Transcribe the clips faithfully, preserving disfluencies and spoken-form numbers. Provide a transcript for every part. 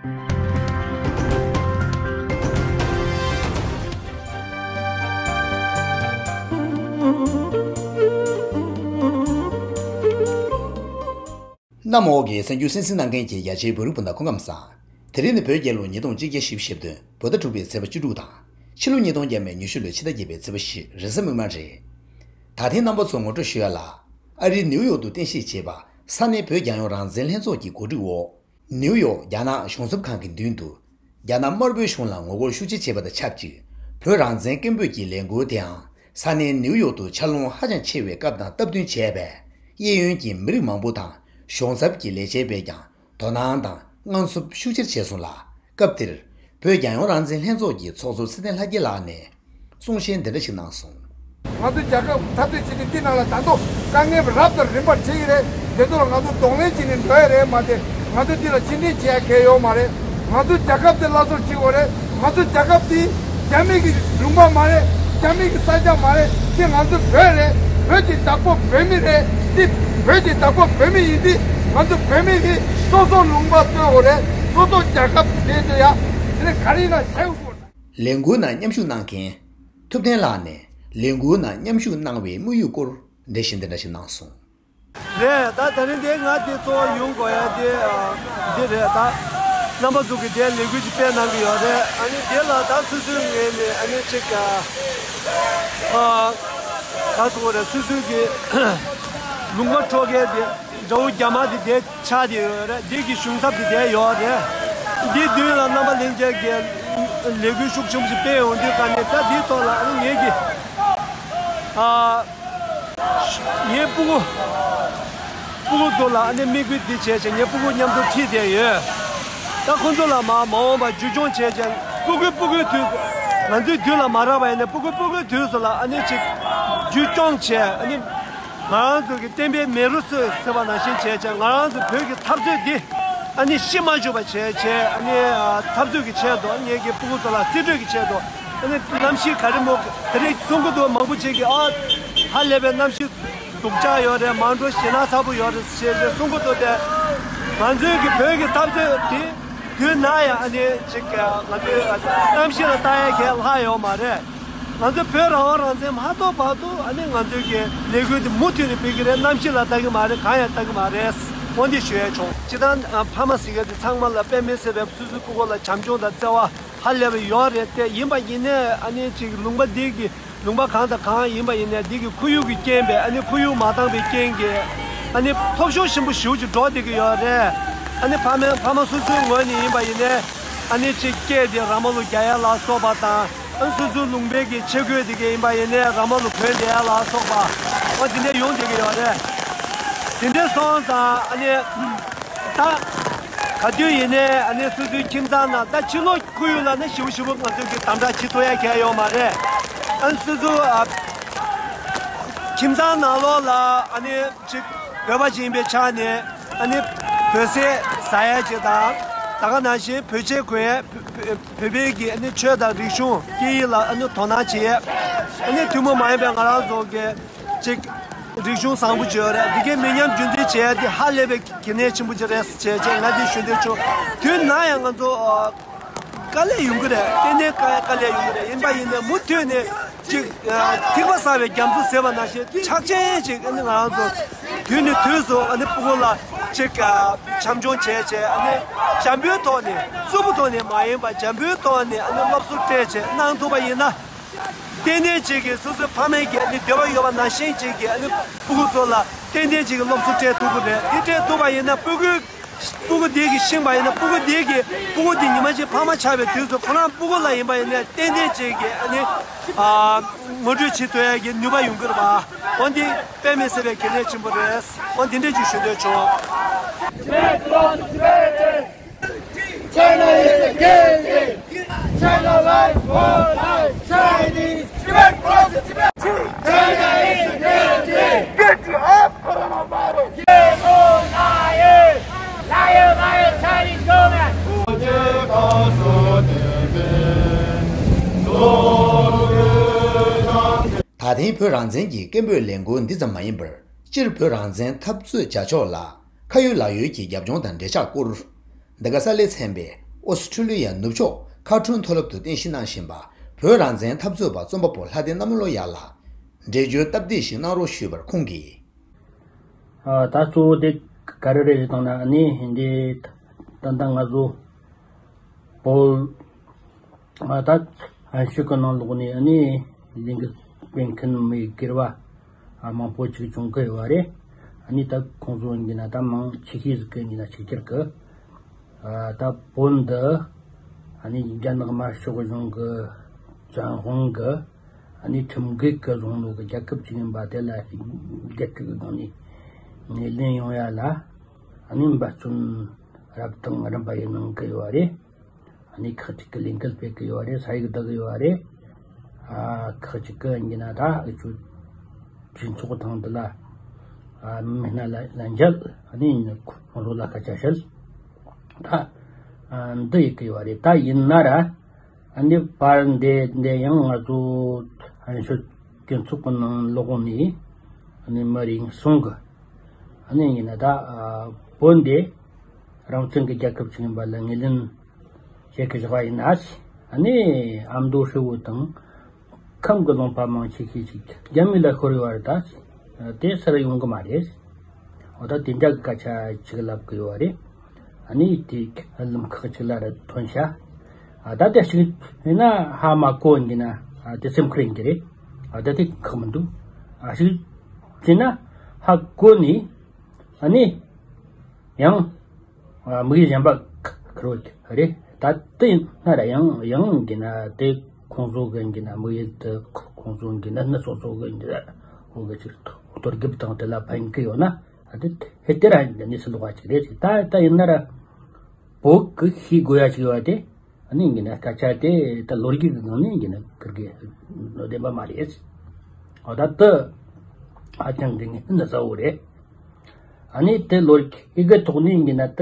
གནམ་འོག་གི་གསར་འགྱུར་གསན་གཟིགས་གནང་མཁན་གྱི་རྒྱ་ཆེའི་བོད་རིགས་སྤུན་ཟླ་སྐུ་ཁམས་བཟང་། དེ་རིང་ནི་བོད་རྒྱལ་ལོ་ཉིས་སྟོང་གཅིག་བརྒྱ་བཞི་བཅུ་ཞེ་བདུན། བོད་ཟླ་དྲུག་པའི་ཚེས་པ་བཅུ་དྲུག་དང་། ཕྱི་ལོ་ཉིས་སྟོང་བརྒྱ་མེད་ཉི་ཤུ་ལོའི་ཕྱི་ཟླ་བརྒྱད་པའི་ཚེས་པ་བཞི། རེས་གཟའ་མིག་དམར་རེད། ད་ཐེངས་རྣམ་པ་ཚོར་ངོ་སྤྲོད་ཞུ་ཡ་ལ། ཨ་རིའི་ནིའུ་ཡོག་ཏུ་རྟེན་གཞི་བྱས་པ་ས་གནས་བོད་རྒྱལ་ཡོངས་རང་བཙན་ལྷན་ཚོགས་ཀྱི་གོ་སྒྲིག་འོག་ནིའུ་ཡོག་རྒྱ་ནག་གཞུང་ཚབ་ཁང་གི་མདུན་དུ། རྒྱ་ནག་དམར་པོའི་གཞུང་ལ་ངོ་རྒོལ་ཤུགས་ཆེ་བྱས་པ་དང་ཆབས་ཅིག་བོད་རང་བཙན་སྐད་འབོད་ཀྱི་ལས་འགུལ་དེའང་ས་གནས་ནིའུ་ཡོག་ཏུ་འཆར་ལོང་ཧ་ཅང་ཆེ་བའི་སྐབས་དང་སྟབས་བསྟུན་བྱས་པས། གཡས་གཡོན་གྱི་མི་རིགས་མང་པོ་དང་གཞུང་ཚབ་ཀྱི་ལས་བྱེད་པས་ཀྱང་དོ་སྣང་དང་དངངས་འཚབ་ཤུགས་ཆེར་བྱས་སོང་ལ། སྐབས་དེར་བོད་རྒྱལ་ཡོངས་རང་བཙན་ལྷན་ཚོགས་ཀྱི་ཚོགས་གཙོ་ཚེ་བརྟན་ལྷ་རྒྱལ་ལགས་ནས། གསུང་བཤད་འདི་འདྲ་ཞིག་གནང་སོང་། ང་ཚོ་རྒྱལ་ཁབ་འཐབ་རྩོད་བྱེད་དུས་འདི་ནང་ལ་ད་དུང་དཀའ་ངལ་རབ་དང་རིམ་པར་འཕྲད་ཀྱི་རེད། དེ་ཚོ་ལ་ང་ཚོ་གདོང་ལེན་བྱེད་ནས་འགྲོ་ཡ་རེད་མ་གཏོགས། ང་ཚོ་འདི་ལ་ཕྱིར་འཐེན་བྱེད་ཡ་གང་ཡོད་མ་རེད། ང་ཚོ་རྒྱལ་ཁབ་འདི་སླར་གསོ་བྱེད་དགོས་རེད། ང་ཚོ་རྒྱལ་ཁབ་འདི་རྒྱ་མི་གི་ལུང་པ་མ་རེད། རྒྱ་མི་གི་ས་ཆ་མ་རེད། འདི་ང་ཚོ་བོད་རེད། བོད་ཀྱི་བདག་པོ་བོད་མི་རེད། འདི་བོད་ཀྱི་བདག་པོ་བོད་མི་ཡིན་དུས་ང་ཚོ་བོད་མི་གི་སོ་སོ་ལུང་པ་རྩོད་དགོས་རེད། སོ་སོ་རྒྱལ་ཁབ་ཀྱི་རེད་འདོད་ཡ། དེ་ནས་ག་རེ་ཡིན་ན་བྱེད་དགོས། ལས་འགུལ་ནང་མཉམ་ཞུགས་གནང་མཁན། ཐུབ་བསྟན་ལགས་ནས་ལས་འགུལ་ནང་མཉམ་ཞུགས་གནང་བའི་དམིགས་ཡུལ་སྐོར་འགྲེལ་བཤད་འདི་འདྲ་ཞིག་གནང་སོང་། རེད། ད་དེ་རིང་འདི་ང་འདི་གཙོ་བོ་ཡོང་དགོས་ཡ་འདི་ཨ། འདི་རེད། ད་རྣམ་པ་ཚོ་གི་འདི་ལས་འགུལ་ཅིག་སྤེལ་གནང་གི་ཡོད་རེད། ཨ་ནི་འདི་ལ་ད་སོ་སོའི་ངོས་ནས་ཨ་ནི་ཅིག་ཨ། ད་ཚོ་རེད། སོ་སོའི་གི་ལུང་པ་འཕྲོག་མཁན་འདི། དགྲ་བོ་རྒྱ་དམར་དེ་དེ་ཆགས་བསྡད་ཡོད་རེད། འདི་གི་གཞུང་ཚབ་དེ་དེ་ཡོད་རེད། འདི་མདུན་ལ་རྣམ་པ་ལྷན་རྒྱས་ཀྱི་ལས་འགུལ་ཤུགས་ཆེན་པོ་ཞིག་སྤེལ་ཡོང་དུས་ཀ་ནས་ད་འདིའི་ཐོག་ལ་ཨ་ནི་ངེད་ཀྱི་ཨ་ངའི་སྤུ་གུ་སྤུ་གུ་ཚོ་ལ་ཨ་ནི་དམིགས་ཡུལ་འདི་བྱས་བྱས་ངའི་སྤུ་གུ་མཉམ་དུ་ཁྲིད་བསྡད་ཡོད། ད་ཁོང་ཚོ་ལ་མ་མ་འོངས་པ་བརྒྱུད་སྐྱོང་བྱས་བྱས་སྤུ་གུའི་སྤུ་གུའི་དུས་ང་ཚོའི་དུས་ལ་མ་རག་པ་ཡིན་ན་སྤུ་གུའི་སྤུ་གུའི་དུས་སུ་ལ་ཨ་ནི་ཅིག་བརྒྱུད་སྐྱོང་བྱས་ཨ་ནི། ང་རང་ཚོ་གི་བསྟན་པའི་མེ་རོ་གསོས་ཟེར་བ་ནང་བཞིན་བྱས་བྱས་ང་རང་ཚོ་བོད་ཀྱི་འཐབ་རྩོད་འདི་ཨ་ནི་ཤི་མ་བཅུག་པ་བྱས་བྱས་ཨ་ནི་འཐབ་རྩོད་ཀྱི་ཆེད་དུ་ངེད་ཀྱི་སྤུ་གུ་ཚོ་ལ་རྩིས་སྤྲོད་ཀྱི་ཆེད་དུ་ཨ་ནི་གནམ་གཤིས་ག་རེ་མོ་དེ་རིང་གསུང་གི་འདུག་མང་པོ་ཅིག་གིས་ཨ་ཧ་ལས་པའི་གནམ་གཤིས་སྡུག་ཅག་ཡོད་རེད། མང་པོ་ཞེད་སྣང་ཚ་པོ་ཡོད་རེད་ཞེས་གསུང་གི་འདུག་དེ་ང་ཚོའི་གི་བོད་ཀྱི་འཐབ་རྩོད་འདི་དུས་ན་ཡང་ཨ་ནི་ཅིག་ང་ཚོའི་གནམ་གཤིས་ལ་ལྟ་ཡ་གང་ལྷག་ཡོད་མ་རེད། ང་ཚོའི་བོད་རང་དབང་རང་བཙན་མ་ཐོབ་བར་དུ་ཨ་ནི་ང་ཚོའི་གི་ལས་འགུལ་འདི་མུ་མཐུད་ནས་སྤེལ་གི་རེད། གནམ་གཤིས་ལ་ལྟ་གི་མ་རེད། གང་ཡང་ལྟ་གི་མ་རེད། འོ་འདི་ཞུ་ཡ་བྱུང་། སྤྱིར་བཏང་ཕ་མ་ཟེར་མཁན་དེ་ཚང་མ་ལ་དཔེ་མི་སྲིད་པའི་སོ་སོའི་སྤུ་གུ་ལ་བྱམས་སྐྱོང་དང་བརྩེ་བ་ཧ་ལས་པ་ཡོད་རེད་དེ། ཡིན་པ་ཡིན་ནའི་ཨ་ནི་ཅིག་ལུང་པ་འདི་གི་ལུང་པ་གང་དང་གང་ཡིན་པ་ཡིན་ནའི་འདི་གི་ཁོར་ཡུག་གི་རྐྱེན་པས་ཨ་ནི་ཁོར་ཡུག་མ་འདང་བའི་རྐྱེན་གྱིས་ཨ་ནི་ཐོབ་ཤོར་ཆེན་པོ་ཞེ་པོ་ཅིག་འགྲོ་བསྡད་ཀྱི་ཡོད་རེད། ཨ་ནི་ཕ་མ་ཕ་མ་སོ་སོའི་ངོས་ནས་ཡིན་པ་ཡིན་ནའི་ཨ་ནི་ཅིག་སྐད་དེ་ར་མ་ལུག་རྒྱག་ཡ་ལ་སོགས་པ་དང་། ཨ་ནི་སོ་སོའི་ལུང་པའི་གི་ཆས་གོས་དེ་ག་ཡིན་པ་ཡིན་ནའི་ར་མ་ལུག་གོན་བསྡད་ཡ་ལ་སོགས་པ་ཨ་དེ་འདྲ་ཡོང་བསྡད་ཀྱི་ཡོད་རེད། དེ་འདྲ་སོང་ཙང་ཨ་ནི་ད་ག་དུས་ཡིན་ནའི་ཨ་ནི་སོ་སོའི་ཁྱིམ་ཚང་ནང་ད་ཕྱི་ལོགས་ཁོར་ཡུག་ལ་ནི་ཞེ་པོ་ཞེ་པོ་ང་ཚོས་གི་དམ་དྲག་བྱེད་ཐུབ་ཡ་གང་ཡང་ཡོད་མ་རེད། ཨ་ནི་སོ་སོ་ཨ་ཁྱིམ་ཚང་ནང་ལོགས་ལ་ཨ་ནི་ཅིག་བོད་པ་ཅིག་ཡིན་པའི་ཆ་ནས་ཨ་ནི་བོད་ཟས་ཟ་ཡ་ཅིག་དང་། ད་ག་ནང་བཞིན་བོད་ཆས་གོན་ཡ། བོད་པའི་གི་ཨ་ནི་ཆོས་དང་རིག་གཞུང་སྐད་ཡིག་ལ་ཨ་ནི་དོ་སྣང་བྱེད་ཡ། ཨ་ནི་ཐུན་མོང་མ་ཡིན་པའི་ང་རང་ཚོ་གི་ཅིག་རིག་གཞུང་བཟང་པོ་ཅིག་ཡོད་རེད། འདི་གའི་མི་ཉམས་རྒྱུན་འཛིན་བྱེད་ཡ་འདི་ཧ་ལས་པའི་གལ་གནད་ཆེན་པོ་ཅིག་རེད་ཅེས་ཅེས་ང་འདི་ཞུ་འདོད་བྱུང་། དུས་ནམ་ཡང་ང་ཚོ་ཨ། དཀའ་ལས་ཡོང་གི་རེད། ཏན་ཏན་དཀའ་དཀའ་ལས་ཡོང་གི་རེད། ཡིན་པ་ཡིན་ནའི་མུ་མཐུད་ནས་ཅིག་ཨ། ཐིགས་པ་བསགས་པའི་རྒྱ་མཚོ་ཟེར་བ་ནང་བཞིན་ཕྱག་ཆེན་ཅིག་ཨ་ནི་ང་རང་ཚོ་དུས་ནས་དུས་སུ་ཨ་ནི་སྤུ་གུ་ལ་ཅིག་ཨ། བྱམས་སྐྱོང་བྱས་བྱས་ཨ་ནི་བྱམས་པོའི་ཐོག་ནས་རྩུབ་པོའི་ཐོག་ནས་མ་ཡིན་པ་བྱམས་པོའི་ཐོག་ནས་ཨ་ནི་སློབ་གསོ་སྤྲད་བྱས་གནང་ཐུབ་པ་ཡིན་ན། ཏན་ཏན་ཅིག་གིས་སོ་སོའི་ཕ་མའི་གི་ཨ་ནི་འདོད་པ་ཡོད་པ་ནང་བཞིན་ཅིག་གིས་ཨ་ནི་སྤུ་གུ་ཚོ་ལ་ཏན་ཏན་ཅིག་གིས་སློབ་གསོ་སྤྲད་ཐུབ་ཀྱི་རེད། འདི་སྤྲད་ཐུབ་པ་ཡིན་ན་སྤུ་གུའི་སྤུ་གུ་འདི་གིས་ཤེས་པ་ཡིན་ན་སྤུ་གུ་འདི་གིས་སྤུ་གུ་འདི་ཉི་མ་གཅིག་ཕ་མ་ཆགས་པའི་དུས་སུ་ཁོ་རང་སྤུ་གུ་ལ་ཡིན་པ་ཡིན་ན་ཏན་ཏན་ཅིག་གིས་ཨ་ནི་ཨ་ངོ་སྤྲོད་བྱེད་ཐུབ་ཡ་གི་ནུས་པ་ཡོང་གི་རེད་པ། འོ་འདི་དཔེ་མི་སྲིད་པའི་གལ་གནད་ཆེན་པོ་རེད། འོ་འདི་འདྲས་ཅིག་ཞུ་འདོད་བྱུང་། China is the guilty. China lies for life. Chinese Tibet was Tibet. China is the guilty. Guilty of coronavirus. Liar, liar, liar, Chinese government. ད་ཐེངས་བོད་རང་བཙན་གྱི་སྐད་འབོད་ལས་འགུལ་འདི་ཙམ་མ་ཡིན་པར་སྤྱིར་བོད་རང་བཙན་འཐབ་རྩོད་བྱ་ཕྱོགས་ལ་ཁ་ཡོད་ལག་ཡོད་ཀྱི་རྒྱབ་ལྗོངས་དང་འབྲེལ་ཆགས་སྐོར། འདི་ག་ས་ལེ་ཚན་པས་ ཨོ་སི་ཁྲུ་ལི་ཡ་ནུབ་ཕྱོགས་ཁ་ཁྲུན་མཐོ་སློབ་ཏུ་རྟེན་གཞི་གནང་བཞིན་པ་བོད་རང་བཙན་འཐབ་རྩོད་པ་རྩོམ་པ་པོ་ལྷ་སྡེ་གནམ་ལོ་ཡག་ལགས་འགྲེལ་བརྗོད་སྟབས་བདེ་ཞིག་གནང་རོགས་ཞུས་པར་ཁོང་གིས། ཨ། ད་གཙོ་བོ་དེ་ག་རེ་རེད་ཞུས་བཏང་ན་ནི་འདི་ད་ལྟ་ང་ཚོ་བོད་ཨ་ད་ཧན་ཤུ་གི་ནང་ལོགས་ནས་ཨ་ནི་ལས་འགུལ་སྤེལ་མཁན་མི་སྒེར་བ་ཨ་མང་པོ་ཅིག་བྱུང་གི་ཡོད་རེད། ཨ་ནི་ད་ཁོང་ཚོ་ཡིན་ན་ད་མང་ཆེ་ཤོས་ཟིག་གི་ཡིན་ན་ཕྱི་རྒྱལ་གི་ཨ་ད་བོད་འདི་ཨ་ནི་རྒྱ་ནག་དམར་ཤོག་གཞུང་གི་བཙན་དབང་གི་ཨ་ནི་ཁྲིམས་འགལ་གི་བཟུང་ནོ་གི་རྒྱལ་ཁབ་ཅིག་ཡིན་པ་དེ་ལ་རྒྱལ་སྤྱི་གི་སྒང་ནས་ངོས་ལེན་ཡོང་ཡ་ལ་ཨ་ནི་འབད་བརྩོན་རབ་དང་རིམ་པ་ཡིན་གནང་གི་ཡོད་རེད། ཨ་ནི་ཁག་ཅིག་གིས་ལས་འགུལ་སྤེལ་གི་ཡོད་རེད། ས་ཡིག་བསྡུ་གི་ཡོད་རེད། ཨ་ཁག་ཅིག་གིས་ཡིན་ན་ད་འུ་ཆོ་གྲོས་ཚོགས་ཐེངས་འདི་ལ་ཨ་མི་སྣ་ལ་ལན་འཇལ། ཨ་ནི་ཁོང་ཚོ་ལ་སྐད་ཆ་བཤད། ད་ཨ་འདི་ཡི་གི་ཡོད་རེད། ད་ཡིན་ན་ར་ཨ་ནི་བར་འདི་འདི་ཡང་ང་ཚོ་ཨ་ནི་ཆོས་གྲོས་ཚོགས་ཀྱི་ནང་ལོགས་ནས་ཨ་ནི་མི་རེ་གསུམ་གི་ཨ་ནི་ཡིན་ན་ད་ཨ་བོད་འདི་རང་བཙན་གྱི་རྒྱལ་ཁབ་ཅིག་ཡིན་པ་ལ་ངོས་ལེན་བྱེད་ཀྱི་བཞག་པ་ཡིན་ན། ཨ་ནི་ཨ་མདོ་ཧྲིལ་བོ་དང་ཁམས་ཀྱི་ལུང་པ་མང་ཆེ་ཤོས་ཅིག་རྒྱ་མི་ལ་ཤོར་ཡོད་རེད། ད་དེ་སུ་ར་ཡོང་གི་མ་རེད། འོ་ད་དེ་འདྲ་གི་སྐད་ཆ་ཅིག་ལབ་གི་ཡོད་རེད། ཨ་ནི་དེ་ལམ་ཁག་ཅིག་ལ་ར་ཐོན་ཤག་ཨ་ད་དེ་ཞིག་ཡིན་ན་ཧ་མ་གོ་ཡིན་ན་ཨ་དེ་སེམས་ཁུར་ཡིན་གྱི་རེད། ཨ་ད་དེ་ཁག་མི་འདུག་ཨ་ཞིག་བྱས་ན་ཧ་གོ་ནས་ཨ་ནི་ཡང་དམིགས་ཡུལ་གཞན་པ་ཁུར་བ་རེད། ད་དེ་ཡིན་ན་ར་ཡང་ཡང་གི་ན་དེ་ཁོང་ཚོ་གི་གི་ན་དམིགས་ཡུལ་དེ་ཁོང་ཚོ་གི་ན་ནི་སོ་སོ་གི་འདི་འོ་གི་ཅིག་གཏོར་རྒོལ་དང་དེ་ལ་ཕན་གི་ཡོད་ན་ཨ་དེ་ཧེ་དེ་ར་གནས་ཚུལ་ལོགས་ཅིག་རེད། ཅིག་ད་ད་ཡིན་ན་ར་བོད་གི་ཤེས་དགོས་ཡ་ཅིག་ཡོད་དེ། ཨ་ནི་ཡིན་ན་སྐད་ཆ་དེ་ད་ལོ་རྒྱུས་ཀྱི་སྒང་ནས་ཡིན་ན་ཁུར་གི་བདེན་པ་མ་རེད། འོ་ད་དེ་ཧ་ཅང་གི་ངེས་ནི་གསལ་བོ་རེད། ཨ་ནི་དེ་ལོ་རྒྱུས་ཀྱི་ཐོག་ནས་ཡིན་ན་ད་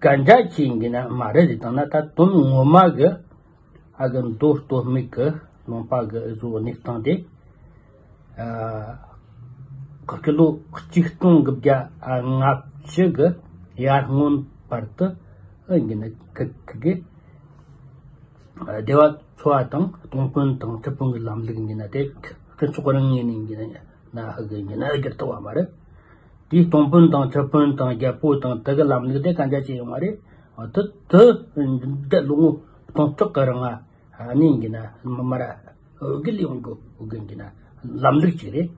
གན་རྒྱ་ཆེ་ཡིན་ན་མ་རེད་ཟེར་བཏང་ན། ད་དོན་ངོ་མ་གི་ཨ་གི་མདོ་སྟོད་སྨད་གི་ལུང་པ་གི་བཟོ་གནས་སྟངས་དེ། ཨ་ཀི་ལོ་གཅིག་སྟོང་དགུ་བརྒྱ་ལྔ་བཅུ་གི་ཡར་སྔོན་བར་དུ་ཨ་ཡིན་ན་ཁི་ཁི་གི་སྡེ་བ་ཚོ་བ་དང་སྟོང་དཔོན་དང་ཁྲི་དཔོན་གྱི་ལམ་ལུགས་ཡིན་ན་དེ་སྤྱི་ཚོགས་རང་ངོས་ནས་ཡིན་ན་ཧ་གི་ཡིན་ན་སྒེར་ཐོག་བ་མ་རེད། དེའི་སྟོང་དཔོན་དང་ཁྲི་དཔོན་དང་རྒྱལ་པོ་དང་དེ་གི་ལམ་ལུགས་དེ་གན་རྒྱ་ཆེ་ཡོད་མ་རེད། དེ་དེ་འདི་ལོ་ངོ་སྟོང་ཕྲག་གི་རིང་ཨ་ནི་ཡིན་ན་མི་མ་ར་འོ་གི་ལས་ཡོང་གི་འོ་གི་ཡིན་ན་ལམ་ལུགས་ཅིག་རེད།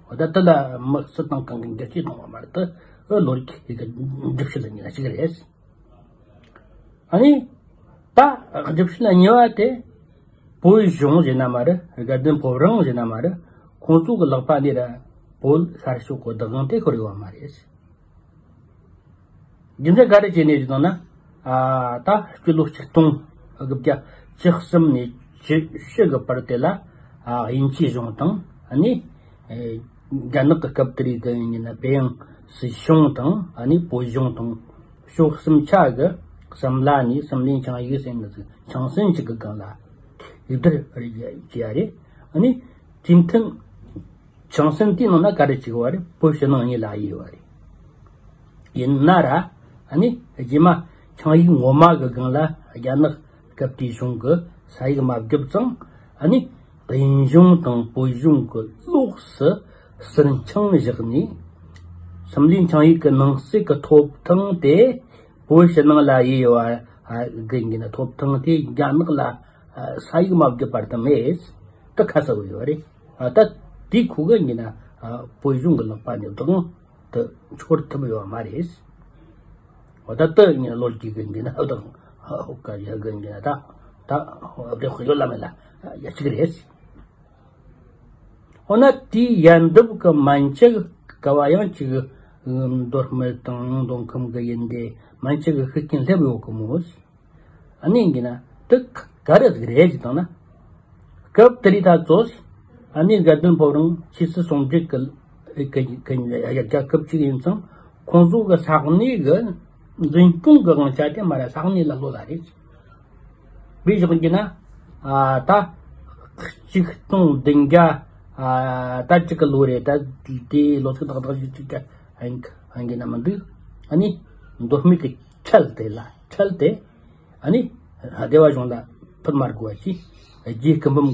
འོ་ད་དེ་ལ་མི་སུ་དང་གང་གི་འགྱུར་བཅོས་གཏོང་བ་མ་རེད། དེ་ལོ་རྒྱུས་ཀྱི་སྒྲུབ་བྱེད་ཡིན་ན་ཅིག་རེད། ཨ་ནི་ད་སྒྲུབ་བྱེད་གཉིས་པ་དེ་བོད་གཞུང་ཟེར་ན་མ་རེད། དགའ་ལྡན་ཕོ་བྲང་ཟེར་ན་མ་རེད། ཁོང་ཚོ་གི་ལག་པ་ནས་ར་བོད་ཤར་ཕྱོགས་གི་བདག་དབང་དེ་ཤོར་ཡོད་མ་རེད། རྒྱུ་མཚན་ག་རེ་བྱས་ནས་ཞུས་བཏང་ན། ཨ་ད་སྤྱི་ལོ་ཆིག་སྟོང་དགུ་བརྒྱ་བཅུ་གསུམ་ནས་བཅུ་བཞི་གི་བར་དེ་ལ་ཨ་དབྱིན་ཇི་གཞུང་དང་ཨ་ནི་ཨེ་རྒྱ་ནག་གི་སྐབས་དེ་རིང་གི་ཡིན་ན་པེ་ཡང་སྲིད་གཞུང་དང་ཨ་ནི་བོད་གཞུང་དང་ཕྱོགས་གསུམ་ཆ་གི་བསམ་བློ་ནས་བསམ་གླིང་ཆིངས་ཡིག་ཟེར་ནི་ཚོ་ཆིངས་ཟིན་གཅིག་གི་སྒང་ལ་ཡིག་བསྡུར་བྱས་ཡ་རེད། ཨ་ནི་གྲོས་མཐུན་ཆིངས་ཟིན་དེའི་ནང་ན་ག་རེ་བྱས་ཡོད་རེད། བོད་ཕྱི་ནང་གཉིས་ལ་དབྱེ་ཡོད་རེད། ཡིན་ན་ར་ཨ་ནི་རྗེས་མ་ཆིངས་ཡིག་ངོ་མ་གི་སྒང་ལ་རྒྱ་ནག་སྐབས་དེའི་གཞུང་གི་ས་ཡིག་མ་བརྒྱབ་ཙང་ཨ་ནི་དབྱིན་གཞུང་དང་བོད་གཞུང་གི་ལོགས་སུ་ཟུར་འཆང་བཞག་ནས་བསམ་གླིང་ཆིངས་ཡིག་གི་ནང་གསེས་ཀྱི་ཐོབ་ཐང་དེ་བོད་ཕྱི་ནང་ལ་དབྱེ་ཡོད་གི་ཡིན་ན་ཐོབ་ཐང་དེ་རྒྱ་ནག་ལ་ས་ཡིག་མ་བརྒྱབ་བར་དུ་མེད། ད་ཁ་གསལ་བོ་ཡོད་རེད། ད་དེའི་ཁུག་གི་ཡིན་ན་བོད་གཞུང་གི་ལག་པ་ནས་བདག་དབང་དུ་འཆོར་ཐུབ་ཡོད་མ་རེད། འོ་ད་དེ་ཡིན་ན་ལོ་རྒྱུས་ཀྱི་ཡིན་ན་བདག་ཧོ་ཀ་ཡ་གི་ཡིན་ན་ད་ད་བདེ་ཁོ་ཡོད་ལ་མེད་ལ་ཡ་གཅིག་རེད། འོ་ན་དེའི་ཡལ་འདབ་ཀྱི་མན་ཆད་ཀ་བ་ཡང་ཅིག་མདོ་སྨད་དང་མདོ་ཁམས་ཀྱི་ཡིན་ཏེ་མན་ཆད་ཀྱི་ཤུགས་རྐྱེན་སླེབས་ཡོད་གི་མོད། ཨ་ནི་ཡིན་ན་དེ་ག་རེ་ཟིག་རེད་ཅེས་བཏང་ན། སྐབས་དེ་རིང་ད་ཚོ་ཨ་ནི་དགའ་ལྡན་ཕོ་བྲང་ཆོས་སྲིད་ཟུང་འབྲེལ་གྱི་གི་གི་རྒྱལ་ཁབ་ཅིག་ཡིན་ཙང་ཁོང་ཚོ་གི་ས་གནས་གི་འཛིན་སྐྱོང་གི་དབང་ཆ་དེ་མ་ར་ས་གནས་ལ་ལོག་ལ་རེད། བའི་ཕྱོགས་ཀྱི་ན་ཨ་ད་གཅིག་སྟོང་བདུན་བརྒྱ་ཨ་ད་གཅིག་གི་ལོ་རེད། ད་དེའི་ལོ་ཚིགས་ཏག་ཏག་ཅིག་ཅིག་ཧན་ཧན་གྱི་ན་མི་འདུག་ཨ་ནི་མདོ་སྨད་ཀྱི་ཁྲལ་དེ་ལ་ཁྲལ་དེ། ཨ་ནི་སྡེ་བ་གཞུང་ལ་ཕུད་མ་དགོས་པ་ཞིག་རྗེ་སྐུ་འབུམ་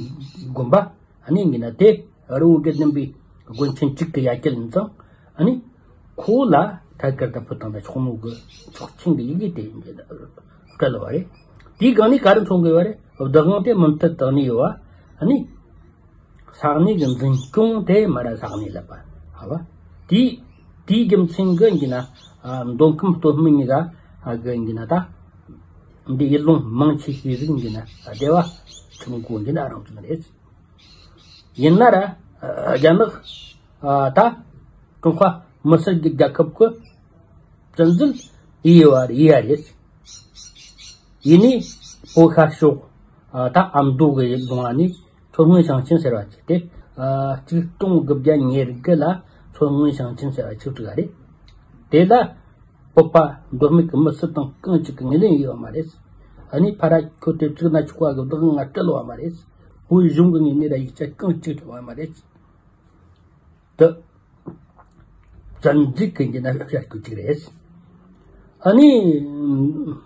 དགོན་པ། ཨ་ནི་ཡིན་ན་དེ་རི་བོ་དགེ་ལྡན་པའི་དགོན་ཆེན་གཅིག་གི་ཡ་གྱལ་ཡིན་ཙང་། ཨ་ནི་ཁོ་ལ་ཐད་ཀར་དུ་ཕུལ་བཏང་ན་ཆོག་ནོ་གི་ཆོག་མཆན་གྱི་ཡི་གེ་དེ་བཀལ་བ་རེད། དེའི་སྒང་ནས་ག་རེ་མཚོན་གི་ཡོད་རེད། བདག་དབང་དེ་མུ་མཐུད་དུ་གནས་ཡོད་པ། ཨ་ནི་ས་གནས་ཀྱི་འཛིན་སྐྱོང་དེ་མ་ར་ས་གནས་ལ་པ་ཧ་བ། དེའི་དེའི་རྒྱུ་མཚན་གྱི་ཡིན་ན། མདོ་ཁམས་སྟོད་སྨད་གཉིས་ཀ་གི་ཡིན་ན་ད། འདི་ཡུལ་ལུང་མང་ཆེ་ཤོས་ཟིག་ཡིན་ན་སྡེ་བ་ཆེན་པོ་ཡིན་ན་རང་བཙན་རེད། ཡིན་ན་ར་རྒྱ་ནག་ད་ཀྲུང་ཧྭ་མི་སེར་གྱི་རྒྱལ་ཁབ་ཀྱི་བཙན་འཛུལ་ཡིན་པ་རེད། ཡིན་ནི་བོད་ཤར་ཕྱོགས་ད་ཨ་མདོ་གི་ཡུལ་ལུང་ནས་མཚོ་སྔོན་ཞིང་ཆེན་ཟེར་བ་ཅིག་སྟེ། གཅིག་སྟོང་དགུ་བརྒྱ་ཉེར་དགུ་ལ་མཚོ་སྔོན་ཞིང་ཆེན་ཟེར་བ་ཅིག་བཙུགས་པ་རེད། དེ་ལ་བོད་པ་མདོ་སྨད་ཀྱི་མི་སུ་དང་གང་ཅིག་གིས་ངོས་ལེན་ཡོད་མ་རེད། ཨ་ནི་ཕ་ར་ཁྱོད་དེ་བཙུགས་ན་ཆོག་པ་གི་བདག་དབང་ང་སྤྲད་ཡོད་མ་རེད། བོད་གཞུང་གི་ངོས་ནས་ར་ཡིག་ཆ་གང་ཅིག་སྤྲད་ཡོད་མ་རེད། དེ་བཙན་འཛུལ་གྱི་ཡིན་ན་བྱ་རྒྱུ་ཅིག་རེད། ཨ་ནི་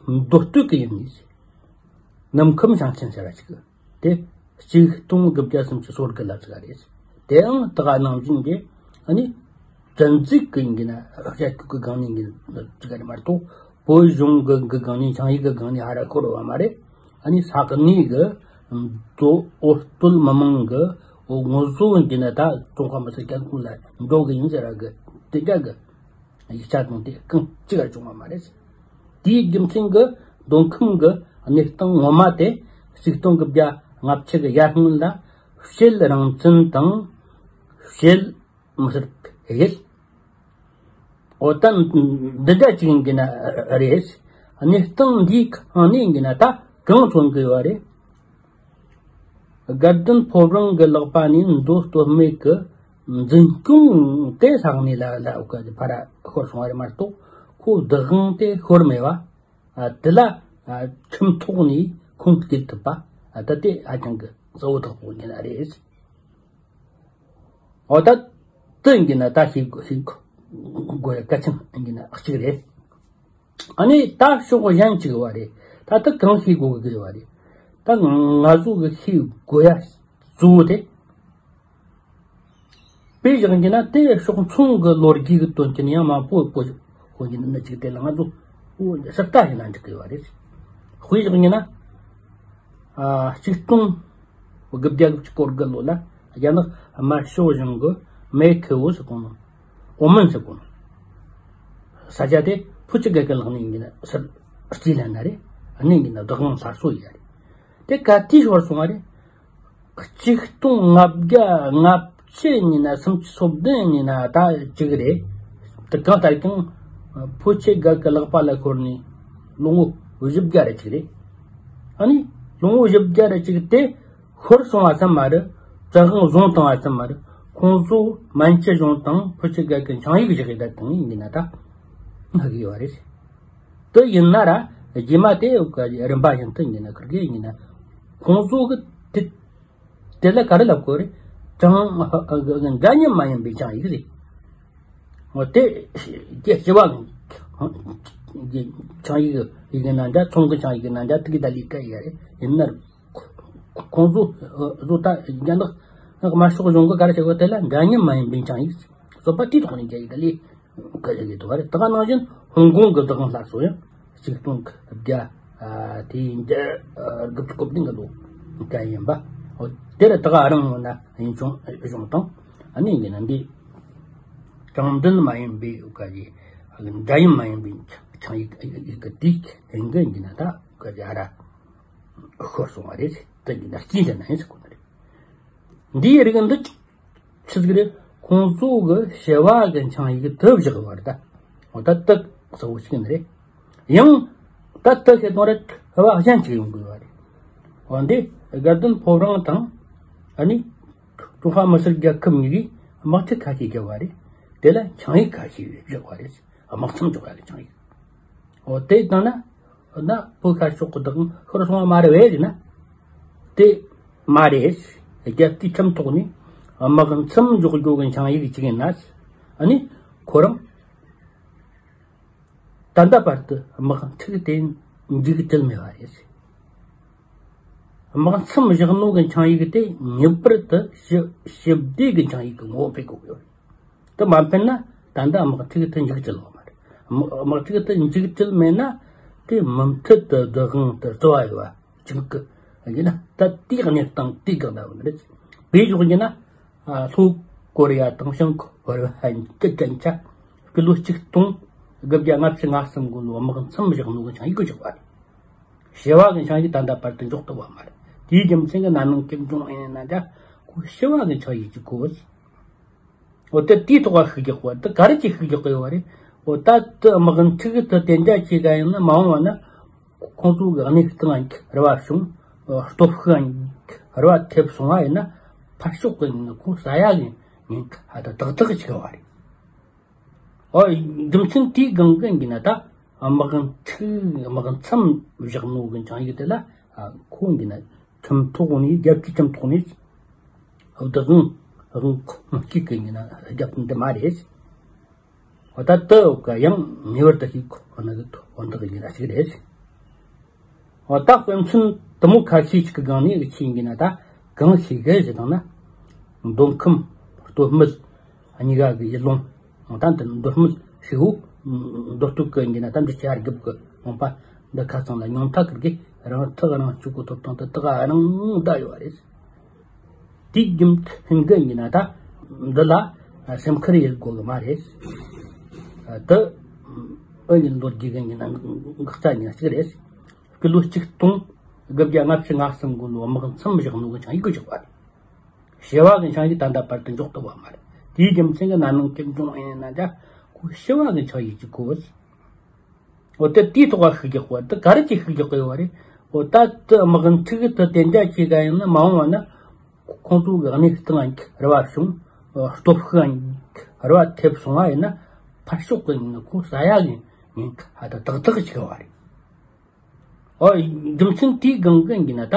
མདོ་སྟོད་ཀྱི་ཡིན་ནི་རྣམ་ཁམས་ཞིང་ཆེན་ཟེར་བ་ཅིག་དེ་གཅིག་སྟོང་དགུ་བརྒྱ་སུམ་ཅུ་སོ་དགུ་ལ་བཙུགས་པ་རེད། དེའང་ད་ག་ནང་བཞིན་གྱི་ཨ་ནི་བཙན་འཛུལ་གྱི་ཡིན་ན་བྱ་རྒྱུ་གི་སྒང་ནས་ཡིན་ན་བཙུགས་པ་རེད་མ་གཏོགས། བོད་གཞུང་གི་གི་སྒང་ནས་ཆིངས་ཡིག་གི་སྒང་ནས་ཧ་ར་འཁོར་བ་མ་རེད། ཨ་ནི་ས་གནས་གི་མདོ་འོ་སྟོད་མི་མང་གི་འོ་ངོ་བཟོ་ཡིན་ན་ད་ཀྲུང་ཧྭ་མི་སེར་རྒྱལ་ཁོངས་ལ་འགྲོ་གི་ཡིན་ཟེར་བ་གི་དེ་འདྲ་གི་ཡིག་ཆ་དང་དེ་གང་ཅི་ག་བྱུང་བ་མ་རེད། དེའི་རྒྱུ་མཚན་གྱི་མདོ་ཁམས་ཀྱི་གནས་སྟངས་ངོ་མ་དེ་གཅིག་སྟོང་དགུ་བརྒྱ་ལྔ་བཅུ་གི་ཡར་སྔོན་ལ་བཤད་རང་བཙན་དང་བཤད་མི་སེར་ཡིན། འོ་ད་འདི་འདྲ་ཅིག་ཡིན་གྱི་ན་རེད། གནས་སྟངས་འདིའི་སྒང་ནས་ཡིན་གྱི་ན་ད་གང་མཚོན་གྱི་ཡོད་རེད། དགའ་ལྡན་ཕོ་བྲང་གི་ལག་པ་ནས་མདོ་སྟོད་སྨད་ཀྱི་འཛིན་སྐྱོང་དེ་ས་གནས་ལ་ལ་ག་ཕར་ཤོར་སོང་བ་རེད་མ་གཏོགས། ཁོ་བདག་དབང་དེ་ཤོར་མེད་པ། ཨ་དེ་ལ་ཨ་ཁྲིམས་ཐོག་ནས་ཁུངས་སྐྱེལ་ཐུབ་པ། ཨ་ད་དེ་ཧ་ཅང་གི་གཙོ་བོ་དག་པོ་ཡིན་ན་རེད། འོ་ད་དེ་ཡིན་ན་ད་ཤེས་དགོས་ཤེས་དགོས་ཡ་གལ་ཆེན་ཡིན་ན་གཅིག་རེད། ཨ་ནི་ད་ཕྱོགས་གཞན་གཅིག་བ་རེད། ད་ལྟ་གང་ཤེས་དགོས་གི་བ་རེད། ད་ང་ཚོ་གི་ཤེས་དགོས་ཡ་གཙོ་བོ་དེ། དཔེ་བཞག་གི་ན་དེ་ཕྱོགས་མཚུངས་ཀྱི་ལོ་རྒྱུས་ཀྱི་དོན་རྐྱེན་ཡང་མང་པོ་པོ་ཞིག་ཧོ་ཡིན་ན་གཅིག་དེ་ལ་ང་ཚོ་ཧོ་ཤ་སྟག་ཡིན་ན་འགྲིག་གི་བ་རེད། དཔེ་བཞག་གི་ན་ཨ་གཅིག་སྟོང་དགུ་བརྒྱ་དགུ་བཅུ་གོ་དགུ་ལོ་ལ་རྒྱ་ནག་དམར་ཤོག་གཞུང་གི་མེ་ཁེ་ཝུ་ཟེར་གོ་ནོ། ཨོ་མན་ཟེར་གོ་ནོ། ས་ཆ་དེ་ཕུ་ཆི་གེ་གི་ལག་ནས་ཡིན་ན་སར་རྩིས་ལེན་ན་རེད། ཨ་ནི་ཡིན་ན་བདག་དབང་སླར་གསོ་ཡིན་རེད། དེ་ག་དུས་ཤོར་སོང་བ་རེད། གཅིག་སྟོང་ལྔ་བརྒྱ་ལྔ་བཅུ་ཡིན་ན་སུམ་ཅུ་སོ་བདུན་ཡིན་ན་ད་གཅིག་རེད། དེ་གང་ལྟར་ཀྱང་ཕུ་ཆི་གེ་གི་ལག་པ་ལ་ཤོར་ནས་ལོ་ངོ་བཞི་བརྒྱ་རེ་གཅིག་རེད། ཨ་ནི་ལོ་ངོ་བཞི་བརྒྱ་རེ་གཅིག་དེ་ཤོར་སོང་བ་ཙམ་མ་རེད། བཙན་དབང་བཟུང་བཏང་བ་ཙམ་མ་རེད། ཁོང་ཚོ་མན་ཇུ་གཞུང་དང་ཕུ་ཆི་གེ་གི་ཆིངས་ཡིག་བཞག་ཡོད་དང་ཡིན་ན་ད་ཧ་གི་ཡོད་རེད། དེ་ཡིན་ན་ར་རྗེས་མ་དེ་རིམ་པ་བཞིན་དུ་ཡིན་ན་ཁུར་གི་ཡིན་ན་ཁོང་ཚོ་གི་དེ་དེ་ལ་ག་རེ་ལབ་དགོས་རེད། ཀྲང་འདྲ་མཉམ་མ་ཡིན་པའི་ཆིངས་ཡིག་རེད། འོ་དེ་རྒྱལ་སྤྱི་བ་ཆིངས་ཡིག་ཡིག་ན་འདྲ་ཚོང་གི་ཆིངས་ཡིག་ན་འདྲ་དེ་གི་ད་ལི་ཀ་ཡ་རེད། ཡིན་ན་ཁོང་ཚོ་བཟོ་ལྟ་རྒྱ་ནག་དམར་ཤོག་གཞུང་གི་ག་རེ་བྱེད་དགོས་དེ་ལ་འདྲ་མཉམ་མ་ཡིན་པའི་ཆིངས་ཡིག་བཟོ་པ་དེའི་ཐོག་ནས་རྒྱ་ཡིག་ད་ལི་ཀ་ཡ་གི་དོ་བ་རེད། ད་ག་ནང་བཞིན་ཧོང་ཀོང་གི་བདག་དབང་སླར་གསོ་ཡང་གཅིག་སྟོང་དགུ་བརྒྱ་དེའི་འདི་དགུ་བཅུ་གོ་བདུན་གི་ལོ་ག་ཡིན་པ། འོ་དེར་ད་ག་རང་ངོ་ན་ཡིན་ཆུང་གཞུང་དང་ཨ་ནི་ཡིན་ན་འདི་དྲང་བདེན་མ་ཡིན་པའི་ག་ཡི་འདྲ་མཉམ་མ་ཡིན་པའི་ཆིངས་ཡིག་གི་དེའི་ལན་གི་ཡིན་ན་ད་ག་ཡ་ར་ཤོར་སོང་བ་རེད། དེ་ཡིན་ན་རྩིས་ལེན་ན་ཡིན་ཟེར་གོ་ནི་རེད། འདིའི་རིགས་འདི་ཆི་ཟིག་རེད། ཁོང་ཚོ་གི་བྱ་བ་གི་ཆིངས་ཡིག་དེ་བཞག་པ་རེད་ད། འོ་ད་དེ་གཙོ་བོ་ཞིག་ཡིན་རེད། ཡང་ད་དེ་ཁེ་དོན་རེད། བྱ་བ་གཞན་ཅིག་ཡོང་དགོས་པ་རེད། འོ་འདི་དགའ་ལྡན་ཕོ་བྲང་དང་ཨ་ནི་ཀྲུང་ཧྭ་མི་སེར་རྒྱལ་ཁབ་གཉིས་ཀྱིས་དམག་འཁྲུག་ཁ་ཤས་བརྒྱབ་པ་རེད། དེ་ལ་ཆིངས་ཡིག་ཁ་ཤས་བཞག་པ་རེད། དམག་མཚམས་འཇོག་ཡ་གི་ཆིངས་ཡིག་འོ་དེ་ལྟ་ན། ན་བོད་ཤར་ཕྱོགས་ཀྱི་བདག་དབང་ཤོར་སོང་བ་མ་རེད་བས་ཟེར་ན། དེ་མ་རེད། རྒྱལ་སྤྱིའི་ཁྲིམས་ཐོག་ནས་དམག་མཚམས་འཇོག་རྒྱུ་གི་ཆིངས་ཡིག་ཅིག་ཡིན་ན། ཨ་ནི་ཁོ་རང་ད་ལྟ་བར་དུ་དམག་འཁྲུག་དེ་ འཇིགས་བྲལ་མེད་པ་རེད། དམག་མཚམས་བཞག་ནོ་གི་ཆིངས་ཡིག་དེ་ངེས་པར་དུ་ཞི་ཞི་བདེ་གི་ཆིངས་ཡིག་གི་ངོ་བོ་ཕེབས་དགོས་ཀྱི་ཡོད་རེད། དེ་མ་ཕེབས་ན་ད་ལྟ་དམག་འཁྲུག་དེ་མཇུག་སྒྲིལ་ཡོད་མ་རེད། དམག་དམག་འཁྲུག་དེ་མཇུག་སྒྲིལ་མེད་ན་དེ་མུ་མཐུད་དུ་བདག་དབང་དུ་རྩོལ་བ་ཡོད་པ་བཅུག་གི་ཡིན་ན། ད་དེའི་གནས་སྟངས་དེའི་སྒང་ན་ཡོད་ནི་རེད། དཔེ་འཇོག་ཡིན་ན། ལྷོ་ཀོ་རི་ཡ་དང་བྱང་ཀོ་རི་ཡ་གཉིས་ཀྱི་གྲོས་ཚོགས་སྐུ་ལོ་ཆིག་སྟོང་དགུ་བརྒྱ་ལྔ་བཅུ་ང་གསུམ་གོང་ལོ་དམག་མཚམས་བཞག་ནོ་གི་ཆིངས་ཡིག་བཞག་པ་རེད། ཞི་བ་གི་ཆིངས་ཡིག་ད་ལྟ་བར་དུ་འཇོག་ཐུབ་པ་མ་རེད། དེའི་རྒྱུ་མཚན་གྱིས་ན་ནིང་གི་འབྱུང་ཨེ་ན་ད་ཁོ་ཞི་བ་གི་ཆིངས་ཡིག་ཅིག་གོ། འོ་དེ་དེའི་ཐོག་ལ་ཤུགས་རྒྱག་པ་དེ་ག་རེ་ཅིག་ཤུགས་རྒྱག་གི་ཡོད་པ་རེད། འོ་ད་དེ་དམག་འཁྲུག་དེ་དེ་འདྲ་ཅིག་ག་ཡིན་ན་མ་འོངས་པ་ན་ཁོང་ཚོ་གི་གནས་སྟངས་རེ་བ་བྱུང་། སྟོབས་ཤུགས་རེ་བ་ཐེབས་སོང་བ་ཡིན་ན་ཕར་ཕྱོགས་གི་ཁོ་ས་ཡ་གི་ཉེན་ཁ་ཧ་ད་ཏག་ཏག་ཅིག་ཡོད་པ་རེད། འོ་རྒྱུ་མཚན་དེའི་སྒང་གི་ཡིན་ན་ད་དམག་འཁྲུག་དམག་མཚམས་བཞག་ནོ་གི་ཆིངས་ཡིག་དེ་ལ་ཁོ་ཡིན་ན་ཁྲིམས་ཐོག་ནས་རྒྱལ་སྤྱིའི་ཁྲིམས་ཐོག་ནས། བདག་དབང་དབང་ཁོ་མི་སྐྱིད་གི་ཡིན་ན་རྒྱབ་འདི་མ་རེད། འོ་ད་དེ་འོ་ག་ཡང་ངེས་པར་དུ་ཤེས་དགོས་ནི་གི་དོན་དག་ཡིན་ན་ཞིག་རེད། འོ་ད་དཔེ་མཚོན་དུ་མོ་ཁ་ཤས་ཅིག་གི་སྒང་ནས་ཆི་ཡིན་ན་ད་གང་ཤེས་གི་ཞེས་དང་ན། མདོ་ཁམས་སྟོད་སྨད་གཉིས་ཀ་གི་ཡུལ་ལུང་། ད་འདི་མདོ་སྨད་ཧྲིལ་བོ། མདོ་སྟོད་ཀྱི་ཡིན་ན་ད་འདི་བྱ་རྒྱུག་གི་ལུང་པ་འདི་ཁ་ཚང་ལ་ཉུང་མཐའ་ཁུར་གི་རང་ཐག་རང་གཅོད་གི་ཐོབ་ཐང་དེ་དག་རང་བདའ་ཡོད་རེད། དེའི་རྒྱུ་མཚན་གྱིས་ཡིན་ན་ད་འདི་ལ་སེམས་ཁུར་ཡེད་དགོས་གི་མ་རེད། དེ་ཨ་ནི་ལོ་རྒྱུས་གི་ཡིན་ན་འགག་རྩ་ཡིན་ན་གཅིག་རེད། སྐུ་ལོ་ཆིག་སྟོང་དགུ་བརྒྱ་ལྔ་བཅུ་ང་གསུམ་གོང་ལོ་དམག་མཚམས་བཞག་ནོ་གི་ཆིངས་ཡིག་བཞག་པ་རེད། ཞི་བ་གི་ཆིངས་ཡིག་ད་ལྟ་བར་དུ་འཇོག་ཐུབ་པ་མ་རེད། དེའི་རྒྱུ་མཚན་གྱིས་ན་ནིང་གི་འབྱུང་ཨེ་ན་ད་ཁོ་ཞི་བ་གི་ཆིངས་ཡིག་ཅིག་གོ། འོ་དེ་དེའི་ཐོག་ལ་ཤུགས་རྒྱག་པ་དེ་ག་རེ་ཅིག་ཤུགས་རྒྱག་གི་ཡོད་པ་རེད། འོ་ད་དེ་དམག་འཁྲུག་དེ་དེ་འདྲ་ཅིག་ག་ཡིན་ན་མ་འོངས་པ་ན་ཁོང་ཚོ་གི་གནས་སྟངས་རེ་བ་བྱུང་། སྟོབས་ཤུགས་རེ་བ་ཐེབས་སོང་བ་ཡིན་ན་ཕར་ཕྱོགས་གི་ཡིན་ན་ཁོ་ས་ཡ་གི་ཉེན་ཁ་ཧ་ད་ཏག་ཏག་ཅིག་ཡོད་པ་རེད། འོ་རྒྱུ་མཚན་དེའི་སྒང་གི་ཡིན་ན་ད་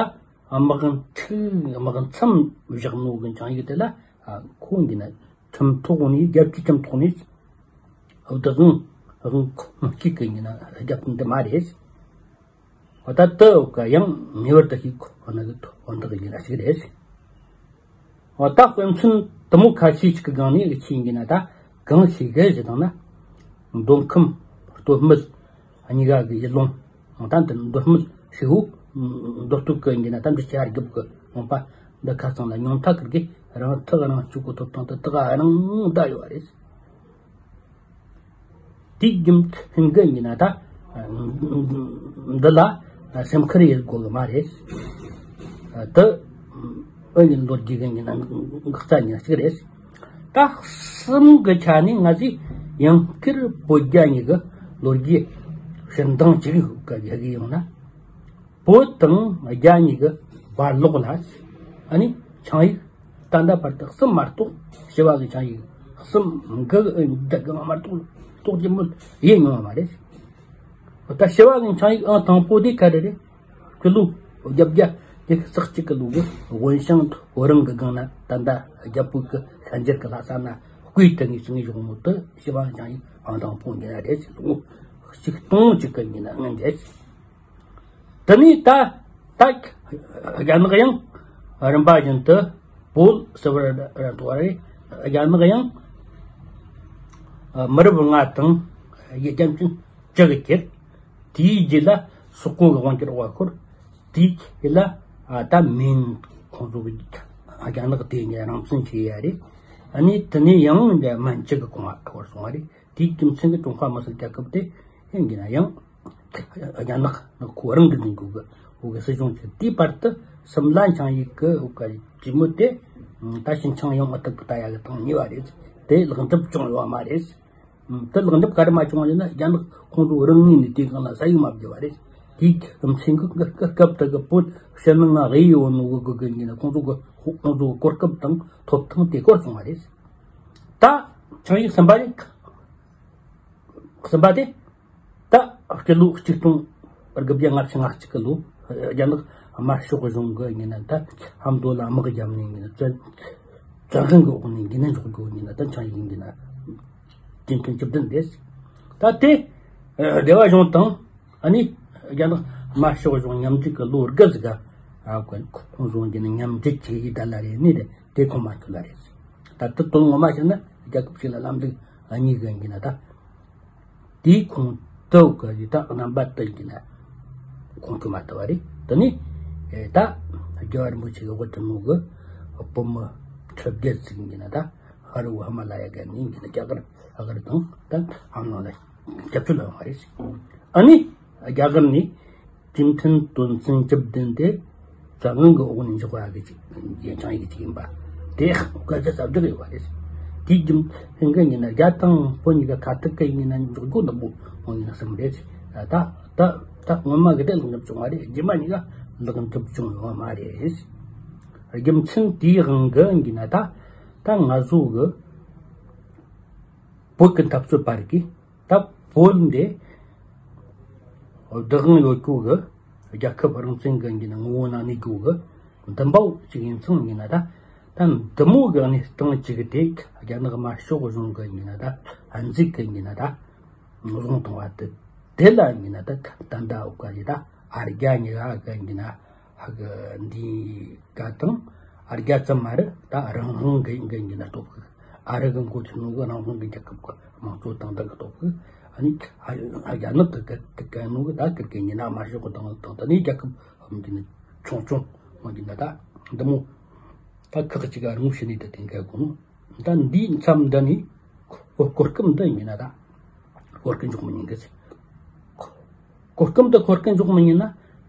དམག་འཁྲུག་དམག་མཚམས་བཞག་ནོ་གི་ཆིངས་ཡིག་དེ་ལ་ཁོ་ཡིན་ན་ཁྲིམས་ཐོག་ནས་རྒྱལ་སྤྱིའི་ཁྲིམས་ཐོག་ནས་བདག་དབང་དབང་ཁོ་མི་སྐྱིད་གི་ཡིན་ན་རྒྱབ་འདི་མ་རེད། འོ་ད་དེ་འོ་ག་ཡང་ངེས་པར་དུ་ཤེས་དགོས་ནི་གི་དོན་དག་ཡིན་ན་ཞིག་རེད། འོ་ད་དཔེ་མཚོན་དུ་མོ་ཁ་ཤས་ཅིག་གི་སྒང་ནས་ཆི་ཡིན་ན་ད་གང་ཤེས་གི་ཞེས་དང་ན། མདོ་ཁམས་སྟོད་སྨད་གཉིས་ཀ་གི་ཡུལ་ལུང་། ད་འདི་མདོ་སྨད་ཧྲིལ་བོ། མདོ་སྟོད་ཀྱི་ཡིན་ན་ད་འདི་བྱ་རྒྱུག་གི་ལུང་པ་འདི་ཁ་ཚང་ལ་ཉུང་མཐའ་ཁུར་གི་རང་ཐག་རང་གཅོད་གི་ཐོབ་ཐང་དེ་དག་རང་བདའ་ཡོད་རེད། དེའི་རྒྱུ་མཚན་གྱིས་ཡིན་ན་ད་འདི་ལ་སེམས་ཁུར་ཡེད་དགོས་གི་མ་རེད། དེ་ཨ་ནི་ལོ་རྒྱུས་གི་ཡིན་ན་འགག་རྩ་ཡིན་ན་གཅིག་རེད། ད་གསུམ་གི་ཆ་ནས་ང་ཚོས་ཡང་བསྐྱར་བོད་རྒྱ་གཉིས་ཀྱི་ལོ་རྒྱུས་ཕྱིར་འདང་གཅིག་གི་ཡག་གི་ཡོང་ན། བོད་དང་རྒྱ་གཉིས་ཀྱི་བར་ལོགས་ལ་ཨ་ནི་ཆིངས་ཡིག་ད་ལྟ་བར་དུ་གསུམ་མ་གཏོགས། ཞི་བ་གི་ཆིངས་ཡིག་གསུམ་འགག་འདི་གང་མ་གཏོགས་གཏོགས་ཀྱི་མོལ་ཡེ་མྱོང་བ་མ་རེད། ད་ཞི་བ་གི་ཆིངས་ཡིག་ཨང་དང་པོ་དེ་ག་རེ་རེད། སྤྱི་ལོ་བརྒྱད་བརྒྱ་བརྒྱད་ཅུ་གྱ་གཅིག་གི་ལོ་གི་དབོན་ཞང་ཐོ་རངས་གི་སྒང་ན་ད་ལྟ་རྒྱ་བོད་ཀྱི་ཤན་སྦྱར་གྱི་ལྷ་ས་ན་བརྐོས་ཏེ་ངས་ངས་བཞག་མོ་དེ་ཞི་བ་གི་ཆིངས་ཡིག་ཨང་དང་པོ་ཡིན་ན་རེད། ལོ་ངོ་ཆིག་སྟོང་གཅིག་གི་ཡིན་ན་ངན་རེད། དེ་ནས་ད་ད་རྒྱ་ནག་ཡང་རིམ་པ་བཞིན་དུ་བོད་ཟེར་བར་འགྲོ་བ་རེད། རྒྱ་ནག་ཡང་མི་རབས་ལྔ་དང་རྒྱལ་ཁམས་བཅུ་གི་ཁྱེར། དེའི་རྗེས་ལ་སོག་པོ་གི་དབང་སྒྱུར་འོག་ལ་ཤོར། དེའི་རྗེས་ལ་ད་མིན་ཁོང་ཚོ་གི་རྒྱ་ནག་དེ་ནས་རང་བཙན་བྱས་ཡ་རེད། ཨ་ནི་དེ་ནས་ཡང་མན་ཇུ་གི་ཁོངས་ལ་ཤོར་སོང་བ་རེད། དེའི་རྒྱུ་མཚན་གྱིས་ཀྲུང་ཧྭ་མི་སེར་རྒྱལ་ཁབ་དེ་ཡིན་གྱི་ན་ཡང་། རྒྱ་ནག་ནི་ཁོ་རང་གི་འཛིན་རྒྱུ་གི་འོ་གི་སྲིད་གཞུང་ཆེ་དེའི་བར་དུ་སིམ་ལ་ཆིངས་ཡིག་གི་འོ་གི་གྲོས་མོལ་དེ་ད་ཕྱིན་ཆིངས་ཡོང་མ་ཐུབ་གི་ད་ཡ་གི་དང་ཉེ་བ་རེད། དེ་ལེགས་འགྲུབ་བྱུང་ཡོད་མ་རེད། དེ་ལེགས་འགྲུབ་ག་རེ་མ་བྱུང་བ་ཡིན་ན་རྒྱ་ནག་ཁོང་ཚོ་རང་ངོས་ནས་དེ་སྒང་ལ་ས་ཡིག་མ་བརྒྱབ་པ་རེད། དེའི་རྒྱུ་མཚན་གྱིས་སྐབས་དེ་གི་བོད་ཕྱི་ནང་ང་གཡས་ཡོད་ནོ་གི་གི་གི་ཡིན་ན་ཁོང་ཚོ་གི་ཁོང་ཚོ་གི་གོ་སྐབས་དང་ཐོབ་ཐང་དེ་སྐོར་སོང་བ་རེད། ད་ཆིངས་ཡིག་གསུམ་པ་རེད། གསུམ་པ་དེ། ད་སྤྱི་ལོ་ཆིག་སྟོང་དགུ་བརྒྱ་ལྔ་བཅུ་ང་གཅིག་གི་ལོ་རྒྱ་ནག་དམར་ཤོག་གཞུང་གི་ཡིན་ན་ད་ཧམ་དོ་ལ་དམག་བརྒྱབ་ནས་ཡིན་ན་བཙན་བཙན་དབང་གི་འོག་ནས་ཡིན་ན་འཇོག་དགོས་ཡིན་ན་ད་ཆིངས་ཡིག་ཡིན་ན་སྤྱི་མཐུན་བཅུ་བདུན་རེད། ད་དེ་སྡེ་བ་གཞུང་དང་ཨ་ནི་ རྒྱ་ནག་དམར་ཤོག་གཞུང་མཉམ་འབྲེལ་གྱི་ལོ་དགུ་ཟིག་ག་ཨ་ཁོ་ཁོང་བཟུང་གི་ནི་མཉམ་འབྲེལ་བྱེད་ཀྱི་ད་ལ་རེད་ནི་རེད། དེ་ཁོང་མ་ཁྱོད་ལ་རེད། ད་ལྟ་དོན་ངོ་མ་བཤད་ན་རྒྱལ་ཁབ་ཞིག་ལ་ལམ་ལུགས་གཉིས་གི་ཡིན་གྱི་ན་ད། དེའི་ཁོང་དུ་གི་ཡི་ད་རྣམ་པ་དུ་ཡིན་གྱི་ན་ཁོང་ཁྱོད་མ་དུ་བ་རེད། དེ་ནི་ད་རྒྱལ་བ་རིན་པོ་ཆེ་གི་དབུ་དུ་མོ་གི་བུ་མོ་ཁྲི་བརྒྱད་ཟིག་ཡིན་གྱི་ན་ད་ཧ་རུ་ཧ་མ་ལ་ཡ་ག་ནི་ཡིན་གྱི་ན་རྒྱ་གར་ཨ་གར་དང་ད་ཧམ་ནང་ལ་རྒྱབ་སྐྱོར་ལ་ཡོང་བ་རེད། ཨ་ནི་རྒྱ་གར་ནི་གྲོས་མཐུན་དོན་ཚན་བཅུ་བདུན་དེ་བཙན་དབང་གི་འོག་ནས་འཇོག་པ་གི་ཅིག་ཡན་ཆང་ཡི་གི་ཅིག་ཡིན་པ་དེ་སྐད་ཆ་ཟབ་རྒྱག་ཡོད་པ་རེད། དེའི་རྒྱུ་མཚན་གྱི་ཡིན་ན་རྒྱ་དང་བོད་གཉིས་ཀ་ཁ་ཐུག་གི་ཡིན་ན་འཇོག་རྒྱུ་ནག་པོ་འོང་ཡིན་ན་བསམ་རེད། ད་ད་ད་སྔོན་མ་གི་དེ་ལེགས་འགྲུབ་བྱུང་བ་རེད། རྗེས་མ་གཉིས་ཀ་ལེགས་འགྲུབ་བྱུང་ཡོད་མ་རེད། རྒྱུ་མཚན་དེའི་དབང་གི་ཡིན་ན་ད་ད་ང་ཚོ་གི་བོད་ཀྱི་འཐབ་རྩོད་པ་རིགས་ཀྱིས། ད་བོད་འདི་བདག་དབང་ཡོད་རྒྱུ་གི་རྒྱལ་ཁབ་རང་བཙན་གི་ཡིན་ན་ངོ་བོ་ནང་གནས་རྒྱུ་གི་འདུན་པ་ཅིག་ཡིན་ཙང་ཡིན་ན་ད་ད་འདི་མོ་གི་གནས་སྟངས་ཅིག་གི་དེ་རྒྱ་ནག་དམར་ཤོག་གཞུང་གི་ཡིན་ན་ད་ཨ་འཛིག་གི་ཡིན་ན་ད་བཟུང་བཏང་བ་དེ་དེ་ལ་ཡིན་ན་ད་ད་ད་འོ་ག་ཡི་ད་ཨ་རྒྱ་གཉིས་ཀ་གི་ཡིན་ན། ཧ་གི་འདི་ག་དང་ཨ་རྒྱ་ཙམ་མ་རེད། ད་རང་དབང་གི་གི་ཡིན་ན་སྟོབས་ཤིག་ཨ་རི་གི་འགོ་ཁྲིད་ནོ་གི་རང་དབང་གི་རྒྱལ་ཁབ་གི་དམངས་གཙོ་དང་དེ་གི་སྟོབས་ཤིག་ཨ་ནི་ཨ་རྒྱ་ནག་གི་གི་གི་ནོ་གི་ད་གི་གི་ཡིན་ན་དམར་ཤོག་གི་དང་དང་ད་ནི་རྒྱལ་ཁབ་ཧམ་གི་ནི་ཆུང་ཆུང་ཧམ་གི་ན་ད་འདི་མོ་ད་ཁག་ཅིག་ཨ་རུ་ངོ་ཤེས་ནི་ད་དེང་གི་གོ་ནོ། ད་འདིའི་མཚམས་འདི་ནི་གོ་གོ་སྐབས་འདི་ཡིན་ན་ད་གོ་སྐབས་འཇོག་མི་ཉན་གི་ཟེར། གོ་སྐབས་འདི་གོ་སྐབས་འཇོག་མི་ཉན་ན་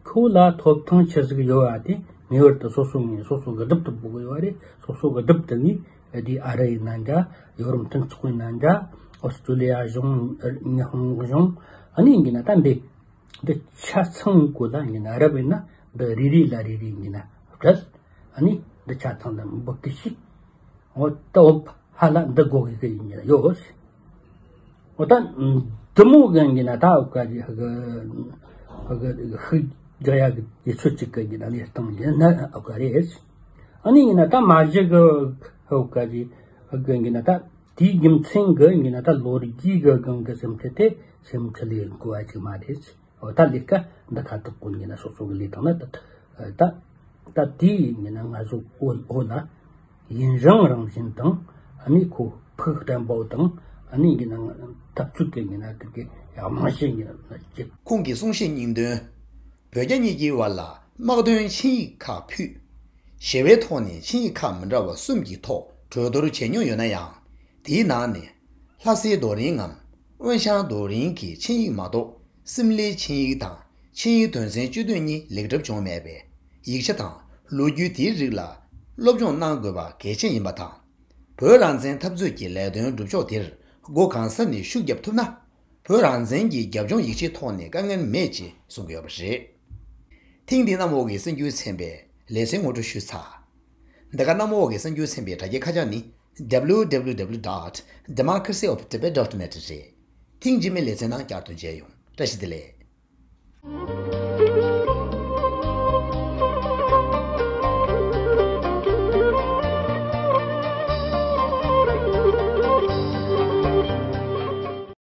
ཁོ་ལ་ཐོབ་ཐང་ཆི་ཟིག་ཡོད་པ་དེ་ངེས་པར་དུ་སོ་སོ་ངོས་སོ་སོ་གི་སྒྲུབ་ཏུ་འབུལ་གི་ཡོད་རེད། སོ་སོ་གི་སྒྲུབ་ཏུ་ངས་འདི་ཨ་རི་ཡིན་ན་འདྲ། ཡོ་རོབ་མཐུན་ཚོགས་ཡིན་ན་འདྲ། ཨོ་སི་ཀྲུ་ལི་ཡ་གཞུང་། ཉི་ཧོང་གཞུང་། ཨ་ནི་ཡིན་གི་ན་ད་འདི་འདི་ཆ་ཚང་གོ་ལ་ཡིན་གི་ན་རབ་ཡིན་ན་འདི་རེ་རེ་ལ་རེ་རེ་ཡིན་གི་ན་བྲལ། ཨ་ནི་འདི་ཆ་ཚང་ལ་འབུལ་གི་ཤིག་འོ་ད་འོ་ཧ་ལ་འདི་དགོས་གི་གི་ཡིན་གི་ན་ཡོད། འོ་ད་འདི་མོ་གི་ཡིན་གི་ན་ད་འོ་ག་གི་ཧ་གི་ཧ་གི་ཧི་རྒྱག་ཡ་གི་དུས་ཚོད་ཅིག་གི་ཡིན་ན་ལས་སྟངས་ཡིན་ན་འོ་ག་རེད། ཨ་ནི་ཡིན་ན་ད་མ་གཞི་གི་འོ་ག་གི་ཧ་གི་ཡིན་གི་ན་ད་དེའི་རྒྱུ་མཚན་གི་ཡིན་གི་ན་ད་ལོ་རྒྱུས་གི་སྒང་གི་སེམས་ཁྲལ་དེ་སེམས་ཁྲལ་ལས་འགོ་བ་ཅིག་མ་རེད། འོ་ད་ལས་ཀ་འདི་ཁ་ཐུག་གོ་ཡིན་ན་སོ་སོ་གི་ལས་དང་ན་ད་ད་ད་དེའི་ཡིན་ན་ང་ཚོ་འོ་འོ་ལ། ཡུན་རིང་རིང་བཞིན་དང་ཨ་ནི་ཁོ་ཕུགས་བརྟན་པོ་དང་ཨ་ནི་ཡིན་ན་འཐབ་རྩོད་ཀྱི་ཡིན་ན་དེ་གའི་ཡག་མང་ཤོས་ཡིན་ན་ཅིག་ཁོང་གི་གསུང་བཤད་སྙིང་དོན། བོད་རྒྱ་གཉིས་ཀྱི་བར་ལ་དམག་དོན་ཆིངས་ཡིག་ཁག་ཕུད། ཞི་བའི་ཐོག་ནས་ཆིངས་ཡིག་ཁག་མི་འདྲ་བ་གསུམ་གྱི་ཐོག་གྲོས་བསྡུར་བྱས་མྱོང་ཡོད་ན་ཡང་། དེའི་ནང་ནས་ལྷ་སའི་རྡོ་རིང་ངམ་དབོན་ཞང་རྡོ་རིང་གི་ཆིངས་ཡིག་མ་གཏོགས་སིམ་ལའི་ཆིངས་ཡིག་དང་ཆིངས་ཡིག་དོན་ཚན་བཅུ་བདུན་གཉིས་ལེགས་གྲུབ་བྱུང་མེད་པས། ཡིག་ཆ་དང་ལོ་རྒྱུས་དེའི་རིགས་ལ་སློབ་སྦྱོང་གནང་དགོས་པ་གལ་ཆེན་ཡིན་པ་དང་། བོད་རང་བཙན་འཐབ་རྩོད་ཀྱི་ལས་དོན་སྒྲུབ་ཕྱོགས་དེར་སྒོ་གང་ས་ནས་ཤུགས་བརྒྱབ་ཐུབ་ན། བོད་རང་བཙན་གྱི་རྒྱབ་ལྗོངས་ཡིག་ཆའི་ཐོག་ནས་དཀའ་ངལ་མེད་ཅེས་གསུང་གི་ཡོད་པ་རེད། ཐེངས་འདིའི་གནམ་འོག་གི་གསར་འགྱུར་ཚན་པའི་ལེ་ཚན་ངོ་སྤྲོད་ཞུས་ཚར། འདི་ག་གནམ་འོག་གི་གསར་འགྱུར་ཚན་པའི་དྲ་རྒྱའི་ཁ་བྱང་ནི། W W W dot democracy of tibet dot net རེད། ཐེངས་རྗེས་མའི་ལེ་ཚན་ནང་བསྐྱར་དུ་མཇལ་ཡོང་། བཀྲ་ཤིས་བདེ་ལེགས།